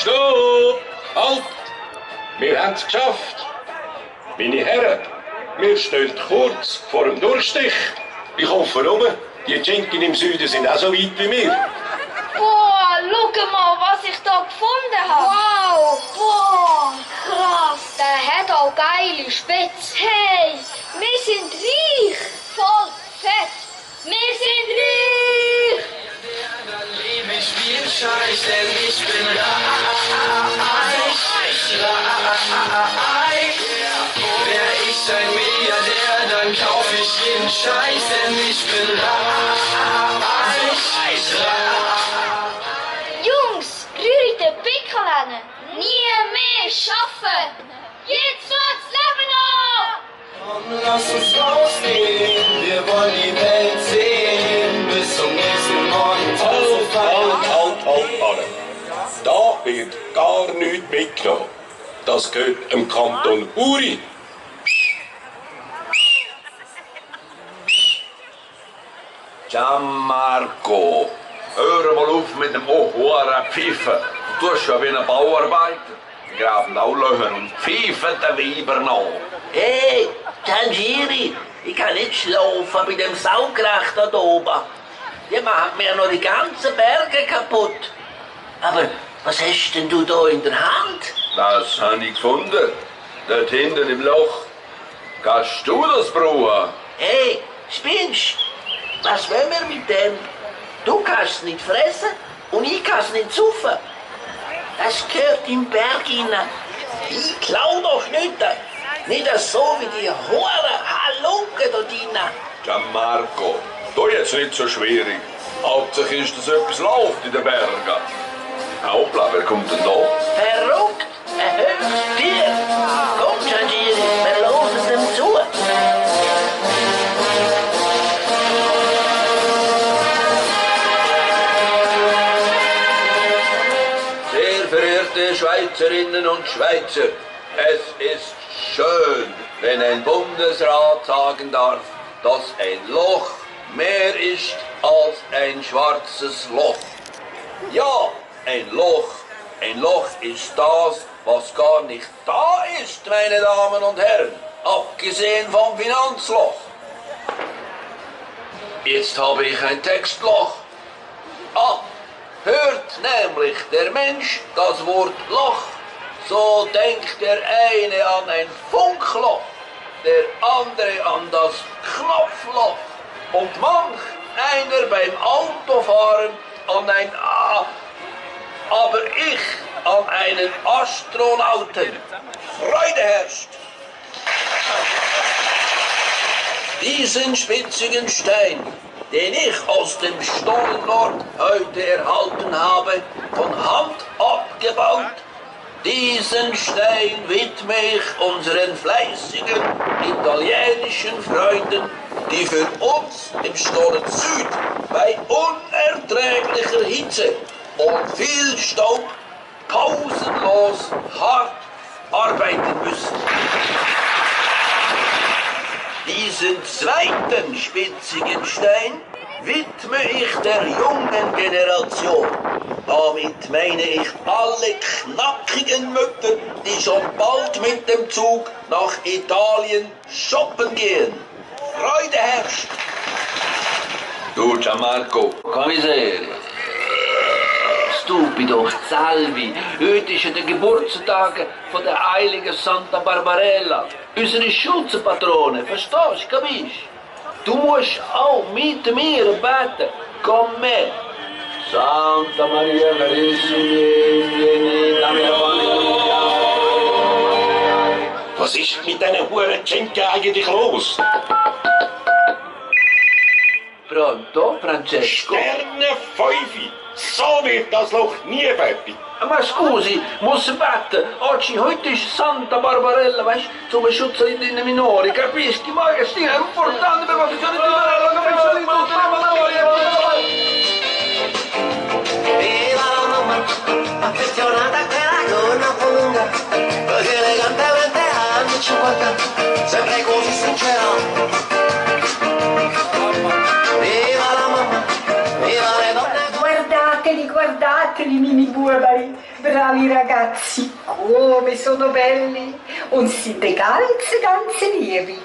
Stopp! Halt! Wir haben es geschafft. Meine Herren, wir stehen kurz vor dem Durchstich. Ich hoffe oben, die Schinken im Süden sind auch so weit wie wir. Boah, schau mal, was ich da gefunden habe. Wow, boah, krass. Der hat auch geile Spitze. Hey, wir sind reich. Voll fett. Wir sind reich. Dann lebe ich wie ein Scheich, denn ich bin reich. Wär ich ein Milliardär, dann kauf ich jeden Scheiß, denn ich bin reich. Jungs, rührt den Pickel an. Nie mehr schaffen. Jetzt wird's Leben noch. Komm, lass uns rausgehen, wir wollen die Welt sehen, bis zum nächsten Morgen. Halt. Da wird gar nichts mitgenommen. Das gehört dem Kanton Uri. Gianmarco, hör mal auf mit dem hohen Pfiffen. Du tust schon wie ein Bauarbeiter. Die graben auch Löcher und pfeifen den Weiber nach. Hey, Tangieri, ich kann nicht schlafen bei dem Saugerecht da oben. Die machen mir noch die ganzen Berge kaputt. Aber was hast denn du da in der Hand? Das habe ich gefunden. Dort hinten im Loch. Kannst du das brauchen? Hey, spinnst? Was wollen wir mit dem? Du kannst es nicht fressen und ich kann es nicht saufen. Das gehört im Berg hinein. Ich klau doch nicht. Nicht so wie die hohen Halunken da drinnen. Gianmarco, tu jetzt nicht so schwierig. Hauptsächlich ist, dass etwas läuft in den Bergen. Hoppla, wer kommt denn da? Verrückt, ein höchstes Tier. Komm, Tangieri, wir hören dem zu. Sehr verehrte Schweizerinnen und Schweizer, es ist schön, wenn ein Bundesrat sagen darf, dass ein Loch mehr ist als ein schwarzes Loch. Ja, ein Loch ist das, was gar nicht da ist, meine Damen und Herren, abgesehen vom Finanzloch. Jetzt habe ich ein Textloch. Hört nämlich der Mensch das Wort Loch, so denkt der eine an ein Funkloch, der andere an das Knopfloch und manch einer beim Autofahren an ein aber ich an einen Astronauten. Freude herrscht. Diesen spitzigen Stein, den ich aus dem Stollenort heute erhalten habe, von Hand abgebaut, diesen Stein widme ich unseren fleißigen italienischen Freunden, die für uns im Stollen Süd bei unerträglicher Hitze und viel Staub pausenlos hart arbeiten müssen. Diesen zweiten spitzigen Stein widme ich der jungen Generation. Damit meine ich alle knackigen Mütter, die schon bald mit dem Zug nach Italien shoppen gehen. Freude herrscht! Du, Gianmarco, come sei? Stupido, Salvi, heute ist ja der Geburtstag von der heiligen Santa Barbarella, unsere Schutzpatrone, verstehst du, capisci? Du musst auch mit mir beten, komm mit. Santa Maria Carissima, Was ist mit diesen huren Schinken eigentlich los? Pronto, Francesco? Sterne Fünfe! So wird das Loch nie fertig. Ma scusi, muss beten. Heute ist Santa Barbarella, weißt du, zum Schutz dei minori, capisci? Ma che sia importante per la protezione di Barbarella, capisci? Viva la mamma, affezionata a quella gonna lunga, così elegantemente anni 50, sempre così sincera. Viva la mamma, viva le donne. Guardateli, mini burberi. bravi ragazzi, come sono belli und siete ganz lievi.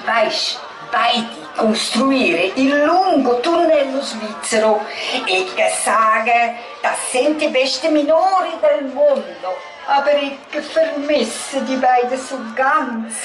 Weißt, beide costruire il lungo tunnello svizzero e che sagen, das sind die besten Minori del mondo. Aber ich vermisse die beiden so ganz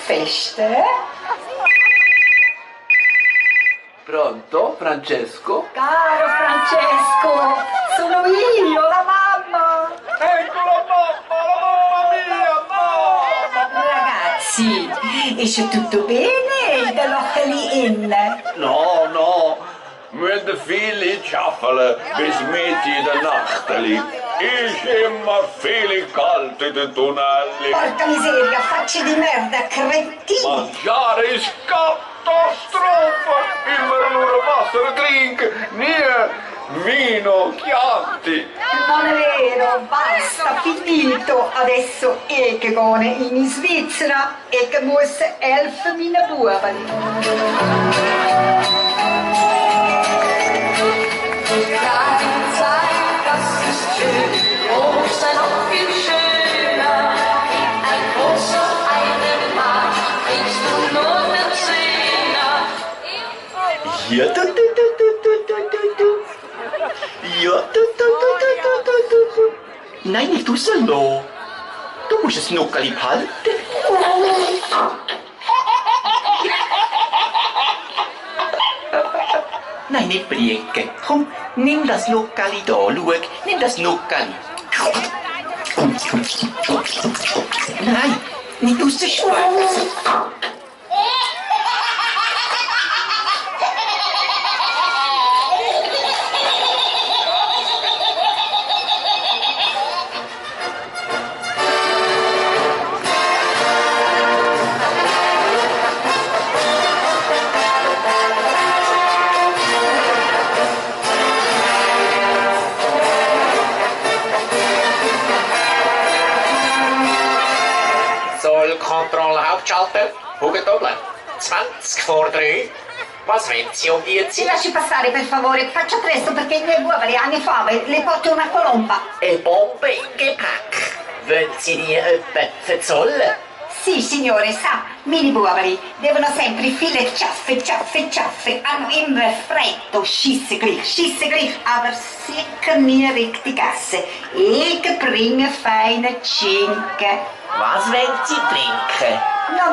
fest, Pronto, Francesco? Caro Francesco, sono io, la mamma. Ecco la mamma mia, mamma! Ragazzi, è tutto bene da lì in? No, müssen viele schaffen bis Mitte in der Nacht. Ist immer viel kalt in den Tunneln. Porca miseria, facce di merda, cretini! Mangiare ist Katastrophe! Immer nur Wasser trinken, nie vino, Chianti. Non è vero, basta, finito. Adesso ich gehe in Svizzera e che muss helfen meine Buben. Ja, Ja, Nein, nicht rauslassen. Du musst das Nuckeli behalten. Nein, nicht brieken. Komm, nimm das Nuckeli da. Schau, nimm das Nuckeli. Nein, nicht rausschwätzen. Kontrolle Hauptschalter, Hugendobler, 20 vor 3. Was wollen Sie um die Ci Zeit? lasci passare per favore, faccia presto perché i miei uomini hanno fame, le porto una colomba. Eine Bombe im Gepäck. Wollen Sie die etwa verzollen? Sì, signore, sa, mini buoveri devono sempre viele ciaffe, hanno immer freddo, schisse gleich, aber sicher nie richtig essen. Ich bringe feine Schinken. Was wollen Sie trinken?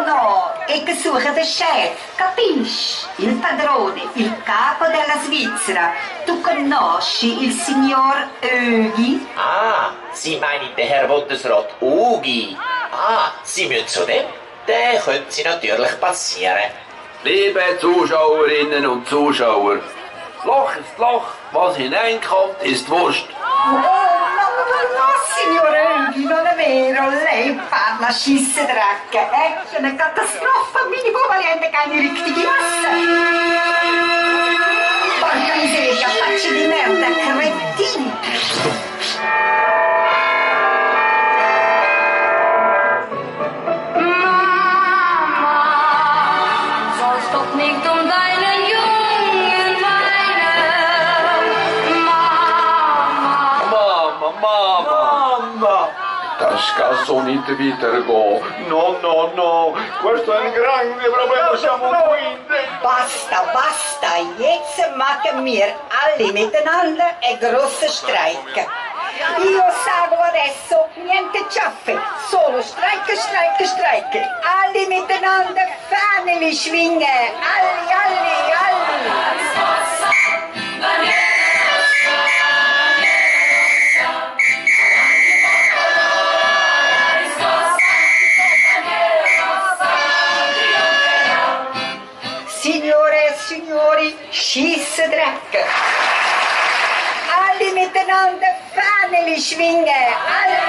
No, ich suche den Chef, capisci? Il padrone, il capo della Svizzera. Tu conosci il signor Ögi? Ah, Sie meinen den Herr Bundesrat Ugi. Ah, Sie müssen zu dem? Den können Sie natürlich passieren. Liebe Zuschauerinnen und Zuschauer, Loch ist Loch, was hineinkommt, ist Wurst. No, signore Ögi, non è vero, lei parla schisse dracke, C'è una catastrofe, mini buoveri keine richtige Masse. Porca miseria, facci di merda, cretini. Das kann so nicht weitergehen. No. Questo è un grande problema, siamo quindi. Basta, jetzt machen wir alle miteinander ein großer Streik. Io sage adesso niente ciaffe, solo streik. Alle miteinander Fähneli schwingen, alle. Signore e signori, Schissdreck. Alle miteinander Fähneli schwingen, alle.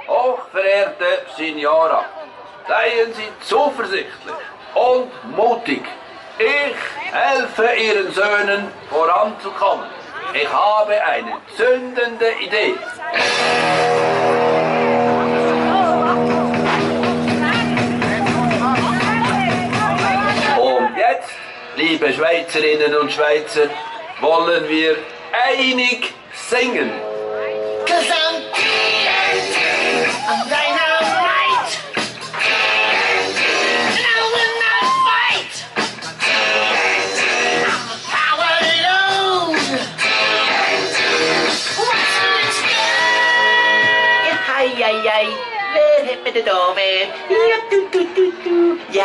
Hochverehrte Signora, seien Sie zuversichtlich und mutig. Ich helfe Ihren Söhnen voranzukommen. Ich habe eine zündende Idee. liebe Schweizerinnen und Schweizer, wollen wir einig singen. Ei, wer hat mir denn da wer? Ja,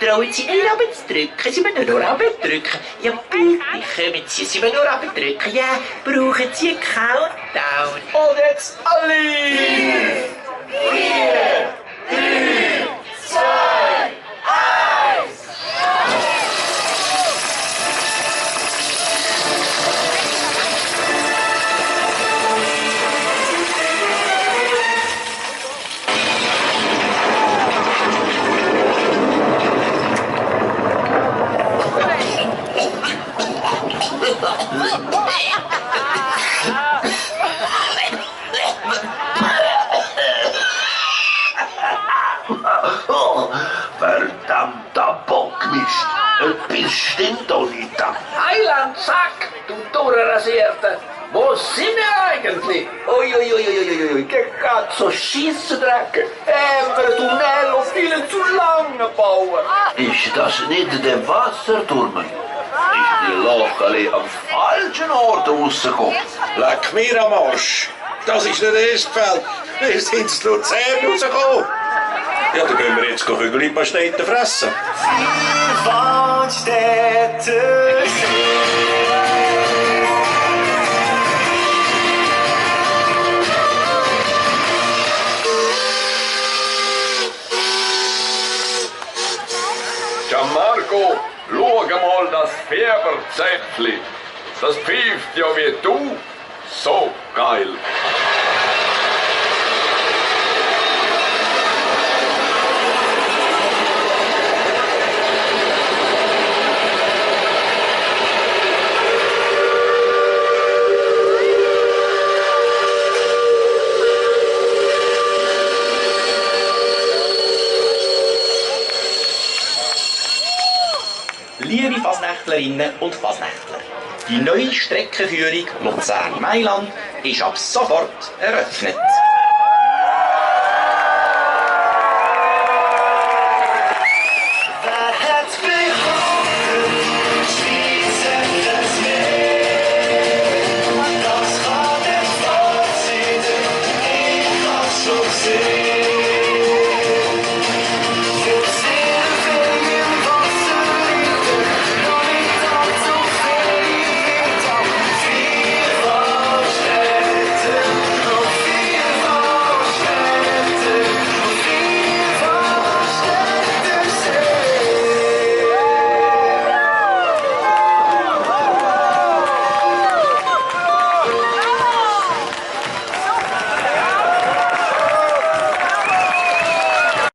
trauen Sie mir runterzudrücken? Sie müssen nur runterdrücken. Ja, bitte, kommen Sie müssen nur runterdrücken. Ja, brauchen Sie einen Countdown? Und jetzt alle! 4, 3, 2, 1. Oh, verdammter Bockmist. Etwas stimmt doch nicht. Heiland, Sack, du Durrasierter. Wo sind wir eigentlich? Uiuiuiuiui, geht so Scheissendreck. Wir Tunnel und viel zu lange bauen. Ist das nicht der Wasserturm? Ist die Locheli am falschen Ort rausgekommen? Leck mir am Arsch. Das ist nicht das erste Feld. Wir sind zu Luzern rausgekommen. Ja, dann gehen wir jetzt Kügelipasteten fressen. Städte Gianmarco, schau mal das Färberzäpfli. Das pfeift ja wie du. So geil. Liebe Fasnächtlerinnen und Fasnächtler, die neue Streckenführung Luzern-Mailand ist ab sofort eröffnet. Wer hat behauptet, Schweizer das Meer? Das kann der Fazit, ich hab's schon gesehen.